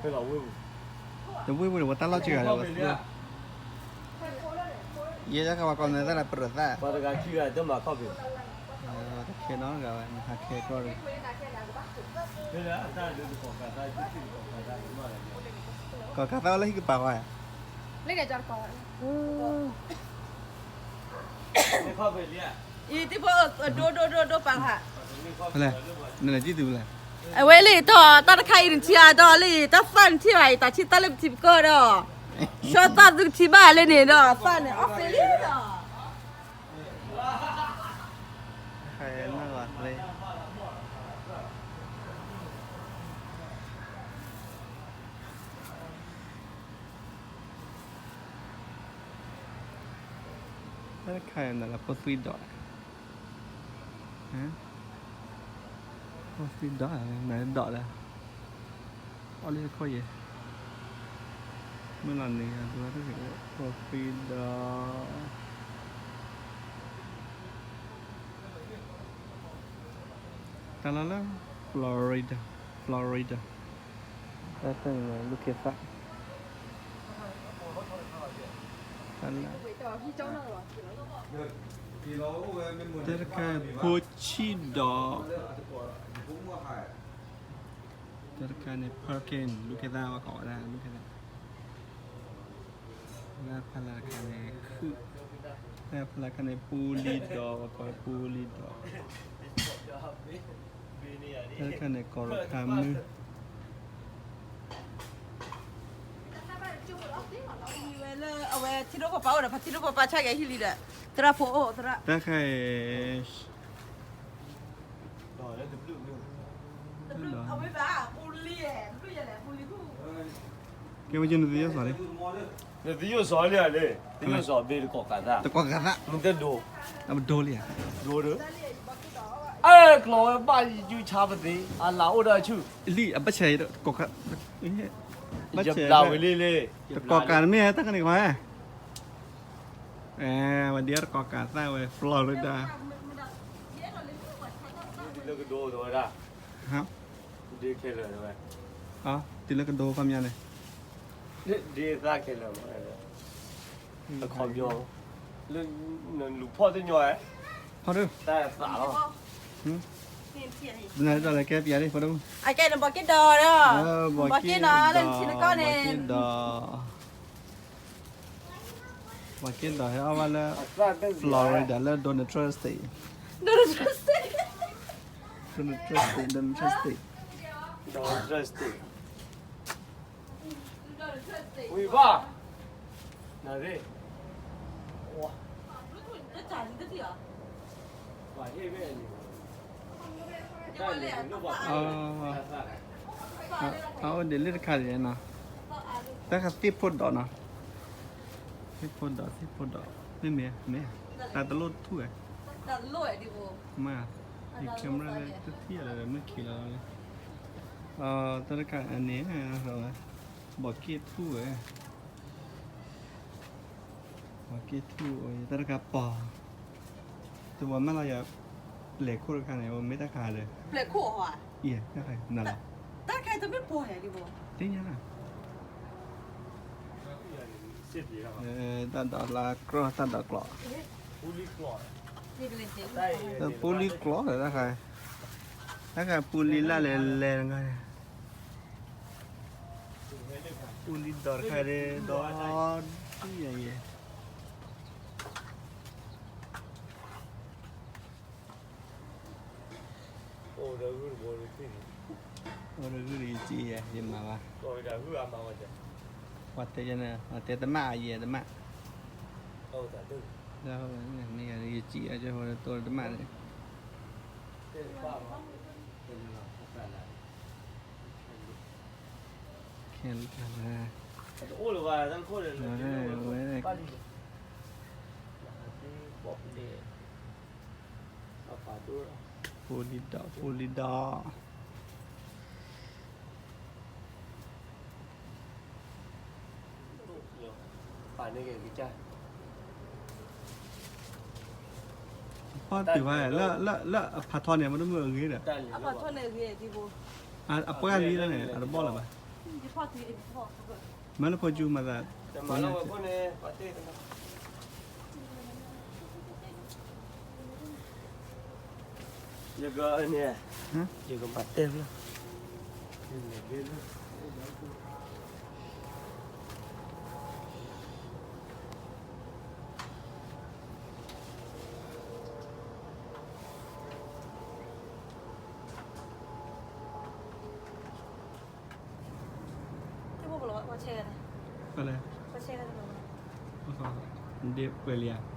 တဝ့ၢ်ဝ့ၢ်န့ၣ် ပှၤတၢ်လီၢ်စှၤဂၤလီၤ, ယဲဒၣ်ကဝၤကီၢ်န့ၣ်သၣ်လၢပရၢၤသၣ်, ပှၤတဂၤခံဂၤတမၤခီၣ်ဖံး, တခဲနီတဂၤဝဲ နဟးခဲကီၢ်တဂၤ, ကီၢ်ကးသၣ်ဝဲလၢဟံၣ်ကပၤဃီဧါ, လၢ အံၤတံၤဖိဒိၣ်ဒိၣ်ဒိၣ်ဒိၣ်ပာ်ဖး, ဖဲလဲၣ်, နလဲၤတံၢ်သူလဲၣ်, အဝဲလံာ်တီၢ် တၢ်တခါအံၤနထံၣ်အါဒီးလံာ် တၢ်သၣ်နထံၣ်ဘၣ်အံၤ တၢ်ထံၣ်သၣ်လၢပထံပကီၢ်ဒီး, ဆှီသၣ်သုကထံၣ်ဘၣ်လၢန့ၣ်ဒီး သၣ်န့ၣ် အီၣ်သ့လံဒီး တၢ်တခါအံၤနၤလၢဖိသွံဒီး, ဖိသွံဒီး နၤဒိးလၢ, အီၣ်လံတခီယဲ, မုၢ်လီၤနံၤအဒိတဂ့ၤ ဖိသွံဒီး, တၢ်လီၢ်လၢ Florida, Florida, တၢ်တၢ်န့ၣ် လူၢ်ခ့သၣ်, တၢ်လၢ တၢ်တခါဖိဆံးဒီး, တၢ်တခါန့ၣ် pumpkin လူၢ်ခ့သၣ် ပှၤကိးဝဲဒၣ်လူၢ်ခ့သၣ်, လၢဖီလာ်တခါန့ၣ် ခုၣ်, လၢဖီလာ်တခါန့ၣ် ပူလံဒီး ပှၤကိးဝဲပူလံဒီး, တၢ်တခါန့ၣ် ကီၤရခါမုၢ် ဝဲလၢအဝဲထံဒိၣ်ပပၢ်အိၣ်ဒီး ဖါထံဒိၣ်ပပၢ်ဆါက့ၤဟံၣ်လံဒီး သရၣ်ဖိအိၣ်သရၣ်, တၢ်ခါအံၤ, ကဲဝဲကနသုယိၣ်စီၤလံ, နသုယိၣ်စီၤလံဧါလံ, သုယိၣ်စီၤဘ့ၣ်တကိးကးသၣ်, တကိးကးသၣ်, မ့ၢ်တဒိ, အပဒိလံဧါ, ဒိဒီး, အဲ ကျီဝဲဘၣ်ယကၠူဆါပသ့, အလၤအိၣ်ဒီးဆူၣ်, လံ အဘၣ်ဆဲး, ယဘျးဝံၤလံလံ, တကိးကးတမ့ၢ်တၢ်ကန့ၣ်ကီး, ဝဲဒ်အတကိးကးသၣ်ဝဲ Florida, ဒ်လၢကဒိဝဲဒၣ်, ဒ်ခဲလၢာ်ဝဲ, တုၤလၢကဒိခီပညီန့ၣ်, ဒ်သၣ်ခဲလၢာ်ဝဲ, အခီပညီ, လၢနလူၤဖီၣ်သ့ၣ်ညီဝဲ, ဖီၣ်ဒု, တၢ်သးလီၤ, နဒိးလၢကဲပျးလံ ဖိဒိၣ်မုၣ်, အကဲနဘီက့ၢ်ဒီး, ဘီက့ၢ်နီၤလၢနထံနကီၢ်န့ၣ်, ဘီက့ၢ်ဒီး, ဘီက့ၢ်ဒီးဟဲအီၣ်ဘၣ်လၢ Florida လၢ Donald Trump State, Donald Trump State, Donald Trump State, Donald Trump State, ဝံၤဘၣ်, နရ့, အအိၣ်ဒ်လၢတခါဒ်နီၤ, တၢ်ခါသ့ၣ်ဖိဒိးနီၤ, သ့ၣ်ဖိဒိး သ့ၣ်ဖိဒိး, မ့ၢ်မ့ၢ်မ့ၢ်, တၢ်တလိၣ်ထူၣ်ဝဲ, မ့ၢ်, ယ camera လၢတထံၣ်လၢမ့ၢ်ခံးလီၤ, တၢ်တခါအန့ၣ်, ဘီက့ၢ်ထူၣ်ဝဲ ပှၤက့ၢ်ထူၣ်အံၤ တၢ်တခါပီၤ, တဝီမ့ၢ်လီၤယၤ, ပျဲၢ်ခိၣ်တခါန့ၣ် ပမ့ၢ်တၢ်ခါဒီး, ပျဲၢ်ခိၣ်အီၤဧါ, အံၤ တၢ်ခါနၤလီၤ, တၢ်ခါတမ့ၢ်ပီၤယၤဒ်ဘိ, သ့ၣ်ညါလီၤ, တၢ်ဒိးလၢကြီ တၢ်ဒိးကျိး, ပူလံကျိးဒီးတၢ်ခါ, တၢ်ခါပူလံလၢ်လဲၤလဲၤတခါန့ၣ် ပူလံဒီးတခါဒီး ဒီးဒ်ယဲ, အိၣ်ဒီးဂုၢ်ဒီးယစံးယဲ ယမၤဘၣ်, ပှၤတဲယဲန့ၣ် ပှၤတဲတမၣ်အယဲတမၣ်, မ့ၢ်ယစံးအကၢ်ဃိဒီးတိၢ်တမၣ်န့ၣ် ခဲလၢာ်ဝဲ, ဝဲ, ပူလံဒီး ပူလံဒီး ပှၤတုၤဘၣ် လၢအဖးထီန့ၣ် မ့ၢ်တမ့ၢ်အဂ့ၤဒီး, အပှၢ်လံလၢန့ၣ် အတဘီၣ်လၢၤဘၣ်. မၤလၢဖီကၠူမၤသး, ယကန့ၣ်, ယကဘၣ်တဲဖျါ ပှဲၤလံဧါ,